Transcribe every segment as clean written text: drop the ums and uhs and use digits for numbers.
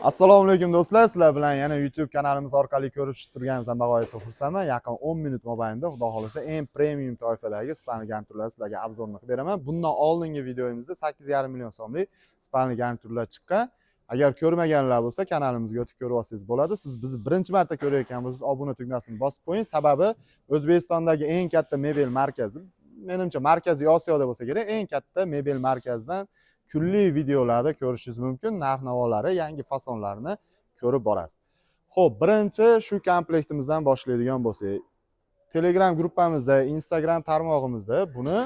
Assalomu alaykum do'stlar, sizlar bilan yana YouTube kanalimiz orqali ko'rishib turganimizdan bag'oyatda xursandman. Yaqin 10 minut mobaynida Xudo xolasa eng premium toifadagi спальный garniturlar sizlarga обзор ni qilib beraman. Bundan oldingi videomizda 8,5 million so'mlik спальный garniturlar chiqqan. Agar ko'rmaganlar bo'lsa, kanalimizga o'tib ko'rib olsangiz bo'ladi. Siz bizni birinchi marta ko'rayotgan bo'lsangiz, obuna tugmasini bosib qo'ying. Sababi O'zbekistondagi eng katta mebel markazi, menimcha Markaziy Osiyoda bo'lsa kerak, eng katta mebel markazidan kunlik videolarda ko'rishingiz mumkin. Narx-navolari, yangi fasonlarni ko'rib borasiz. Xo'p, birinchi shu komplektimizdan boshlaydigan bo'lsak, Telegram gruppamizda, Instagram tarmog'imizda buni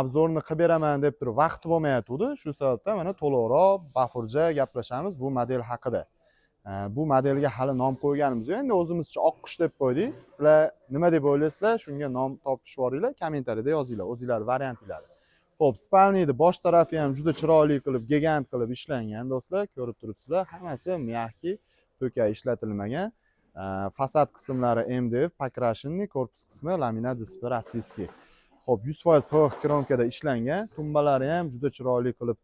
обзор ni qilib beraman deb turib vaqt bo'lmayotgandi. Shu sababdan mana to'liqroq bafurja gaplashamiz bu model haqida. Bu modelga hali nom qo'yganimiz yo'q. Endi o'zimizcha oqqush deb qo'ydik. Sizlar nima deb o'ylaysizlar? Shunga nom topishib yuboringlar, kommentariyada yozinglar, o'zinglar variantinglarni. Xo'p, спальный ni bosh tarafi ham juda chiroyli qilib, gigant qilib ishlangan do'stlar, ko'rib turibsizlar. Hammasi мягкий, to'ka ishlatilmagan. Fasad qismlari MDF, покрашенный, korpus qismi laminat ДСП российский. Xo'p, 100% PVH кромка da ishlangan. Tumbalari ham juda chiroyli qilib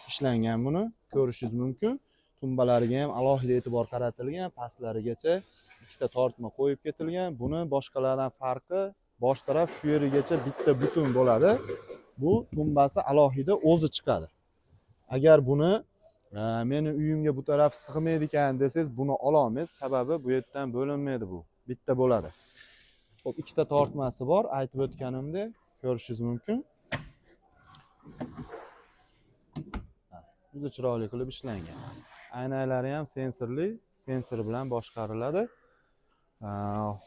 ishlangan, buni ko'rishingiz mumkin. Tumbalariga ham alohida e'tibor qaratilgan, pastlarigacha ikkita tortma qo'yib ketilgan. Buni boshqalardan farqi, bosh taraf shu yerigacha bitta butun bo'ladi. Bu tumbasi alohida o'zi chiqadi. Agar buni meni uyimga bu taraf sig'maydi ekan desangiz, buni ololmaysiz. Sababi bu yerdan bo'linmaydi bu. Bitta bo'ladi. Xo'p, ikkita tortmasi bor, aytib o'tganimdek, ko'rishingiz mumkin. Juda chiroyli qilib ishlangan. Aynaklari ham sensorli, sensor bilan boshqariladi.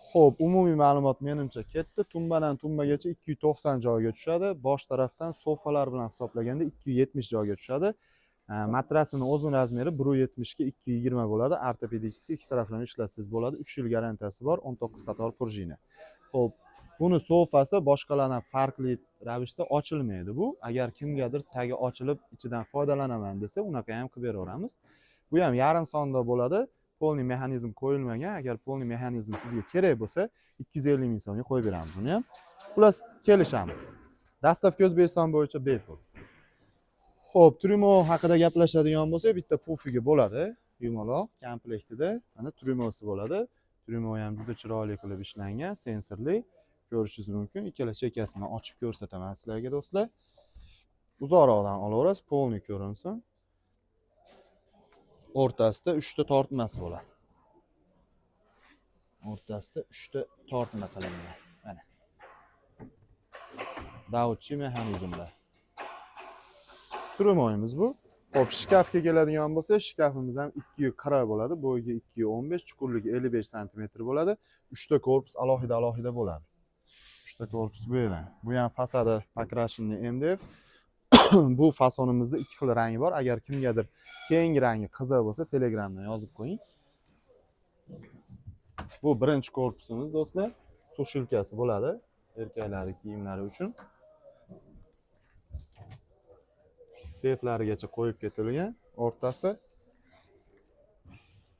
Xo'p, umumiy ma'lumot menimcha ketdi. Tumbadan tumbagacha 290 joyga tushadi. Bosh tarafdan sofalar bilan hisoblaganda 270 joyga tushadi. Matrasini o'zini размер i 1,70 ga 2,20 bo'ladi. Ортопедический, ikki taraflama ishlatsangiz bo'ladi. 3 yil garantiyasi bor, 19 qator пружина. Xo'p, buni sofasi boshqalardan farqli ravishda ochilmaydi bu. Agar kimgadir tagi ochilib ichidan foydalanaman desa, unaqa ham qilib beraveramiz. Bu ham yarim sonda bo'ladi. Полный mexanizm qo'yilmagan. Agar полный mexanizm sizga kerak bo'lsa, 250 ming so'mga qo'yib beramiz uni ham. Xullas, kelishamiz. Доставка O'zbekiston bo'yicha bepul. Xo'p, tryumo haqida gaplashadigan bo'lsak, bitta pufigi bo'ladi. Yumaloq komplektida mana tryumosi bo'ladi. Tryumo ham juda chiroyli qilib ishlangan, sensorli, ko'rishingiz mumkin. Ikkala chekasini ochib ko'rsataman sizlarga do'stlar. Uzoqroqdan olaverasiz, полный ko'rinsin. O'rtasida 3 ta tortmasi bo'ladi. O'rtasida 3 ta tortma qilingan. Mana. Davchi mexanizmlar. Tryumoyimiz bu. Xo'p, shkafga keladigan bo'lsa, shkafimiz ham 240 bo'ladi. Bo'yiga 215, chuqurligi 55 sm bo'ladi. 3 ta korpus alohida alohida bo'ladi. 3 ta korpus bu yerdan. Bu ham fasadi покрашенный MDF. Bu fasonimizda ikki xil rangi bor. Agar kimgadir keyingi rangi qiziq bo'lsa, Telegramdan yozib qo'ying. Bu birinchi korpusimiz do'stlar. Сушилка si bo'ladi erkaklarning kiyimlari uchun. Seyflarigacha qo'yib ketilgan o'rtasi.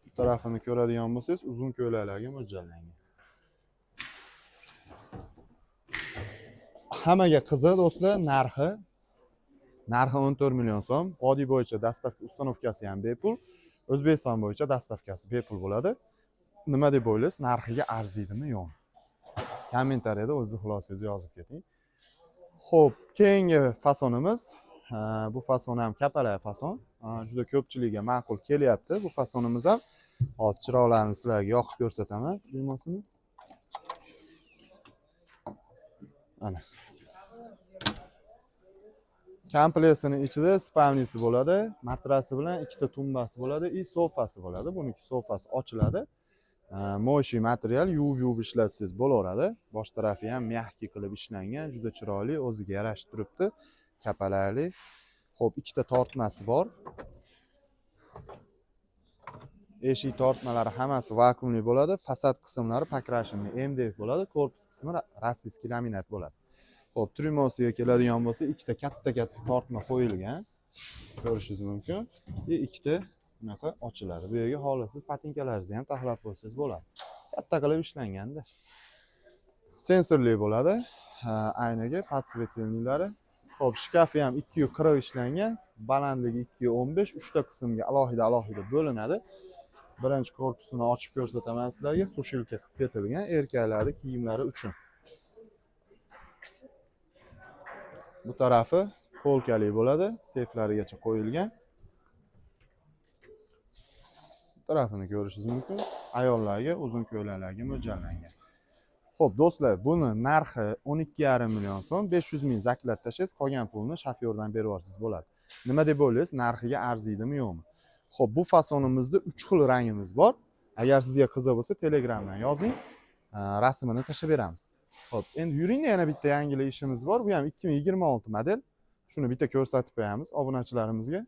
Bu tarafini ko'radigan bo'lsangiz, uzun ko'ylaklarga mo'ljallangan. Hammaga qiziq do'stlar, narxi. Narxi 14 million so'm. Vodiy bo'yicha доставка установка si ham bepul. O'zbekiston bo'yicha доставка si bepul bo'ladi. Nima deb o'ylaysiz? Narxiga arziydimi, yo'qmi? Kommentariyada o'zingizni xulosangizni yozib keting. Xo'p, keyingi fasonimiz, bu fason ham kapalak fason. Juda ko'pchilikka ma'qul kelyapti. Bu fasonimiz ham hozir chiroqlarni sizlarga yoqib ko'rsataman. Tryumosini. Ana. Kompleksini ichida спальный si bo'ladi, matrasi bilan ikkita tumbasi bo'ladi и sofasi bo'ladi. Buniki sofasi ochiladi. Моющий material, yuvib-yuvib ishlatsangiz bo'laveradi. Bosh tarafi ham мягкий qilib ishlangan, juda chiroyli, o'ziga yarashib turibdi. Kapalakli. Xo'p, ikkita tortmasi bor. Eshik tortmalari hammasi vakuumli bo'ladi. Fasad qismlari покрашенный MDF bo'ladi, korpus qismi российский laminat bo'ladi. Xo'p, tryumosiga keladigan bo'lsa, ikkita katta-katta tortma qo'yilgan. Ko'rishingiz mumkin. И ikkita bunaqa ochiladi. Bu yerga xohlasangiz patinkalaringizni ham taxlab qo'ysangiz bo'ladi. Katta qilib ishlanganda. Sensorli bo'ladi. Aynaga подсветильник lari. Xo'p, shkafi ham 240 ishlangan, balandligi 215, 3 ta qismga alohida alohida bo'linadi. Birinchi korpusini ochib ko'rsataman sizlarga. Сушилка qilib ketilgan erkaklarning kiyimlari uchun. Bu tarafi polkali bo'ladi, seyflarigacha qo'yilgan. Bu tarafini ko'rishingiz mumkin. Ayollarga uzun ko'ylaklarga mo'ljallangan. Xo'p, do'stlar, buni narxi 12,5 million so'm, 500 ming заклад tashlaysiz, qolgan pulni shofyordan berib yuborsangiz bo'ladi. Nima deb o'ylaysiz, narxiga arziydimi, yo'qmi? Xo'p, bu fasonimizda 3 xil rangimiz bor. Agar sizga qiziq bo'lsa, Telegramdan yozing, rasmini tashlab beramiz. Xo'p, endi yuringda yana bitta yangilik ishimiz bor. Bu ham 2026 model. Shuni bitta ko'rsatib qo'yamiz obunachilarimizga.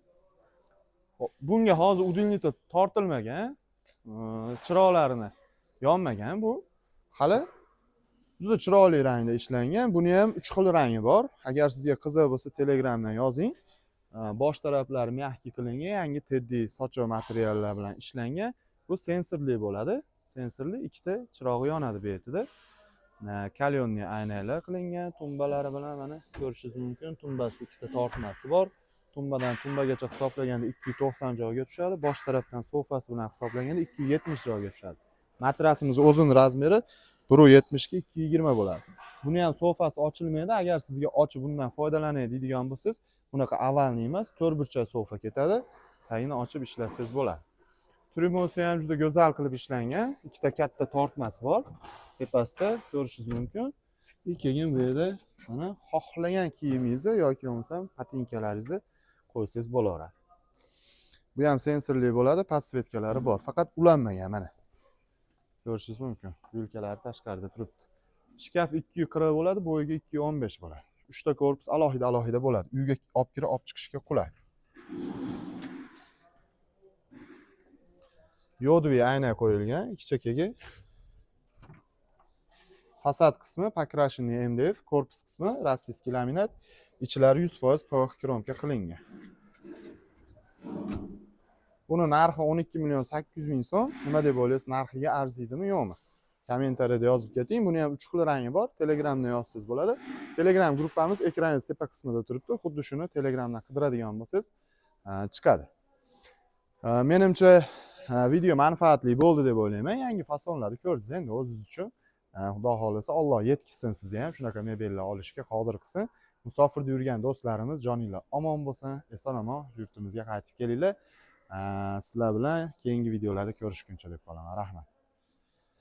Xo'p, bunga hozir удлинитель tortilmagan, chiroqlarini yonmagan bu. Hali juda chiroyli rangda ishlangan. Buni ham 3 xil rangi bor. Agar sizga qiziq bo'lsa, Telegramdan yozing. Bosh taraflari мягкий qilingan, yangi Teddy sochiq materiallar bilan ishlangan. Bu sensorli bo'ladi. Sensorli ikkita chirog'i yonadi bu yerda. Каленый aynalar qilingan, tumbalari bilan mana ko'rishingiz mumkin. Tumbasida ikkita tortmasi bor. Tumbadan tumbagacha hisoblaganda 290 joyga tushadi. Bosh tarafdan sofasi bilan hisoblaganda 270 joyga tushadi. Matrasimiz o'zini razmeri 1.70 ga 2.20 bo'ladi. Buni ham sofasi ochilmaydi. Agar sizga ochib bundan foydalanay deydigan bo'lsangiz, bunaqa овальный emas, to'rtburchak sofa ketadi. Tagini ochib ishlatsangiz bo'ladi. Tryumosi ham juda go'zal qilib ishlangan. Ikkita katta tortmasi bor. Tepasida ko'rishingiz mumkin. И keyin bu yerda mana xohlagan kiyimingizni yoki bo'lmasam patinkalaringizni qo'ysangiz bo'laveradi. Bu ham sensorli bo'ladi, подсветка lari bor. Faqat ulanmagan mana. Ko'rishingiz mumkin. Vilkalari tashqarida turibdi. Shkaf 240 bo'ladi, bo'yiga 215 bo'ladi. 3 ta korpus alohida alohida bo'ladi. Uyga olib kirib olib chiqishga qulay. Йодовый ayna qo'yilgan ikki chekkaga. Fasad qismi покрашенный MDF, korpus qismi российский laminat, ichlari 100% PVH kromka qilingan. Buni narxi 12 million 800 ming so'm. Nima deb o'ylaysiz, narxiga arziydimi, yo'qmi? Kommentariyada yozib keting. Buni ham 3 xil rangi bor. Telegramda yozsangiz bo'ladi. Telegram gruppamiz ekraningiz tepa qismida turibdi. Xuddi shuni Telegramdan qidiradigan bo'lsangiz, chiqadi. Menimcha video manfaatli bo'ldi deb o'ylayman. Yangi fasonlarni ko'rdingiz endi o'zingiz uchun. Xudo xohlasa Alloh yetkazsin sizni ham shunaqa mebellar olishga qodir qilsin. Musofirda yurgan do'stlarimiz joninglar omon bo'lsin, eson omon yurtimizga qaytib kelinglar. Sizlar bilan keyingi videolarda ko'rishguncha deb qolaman. Rahmat.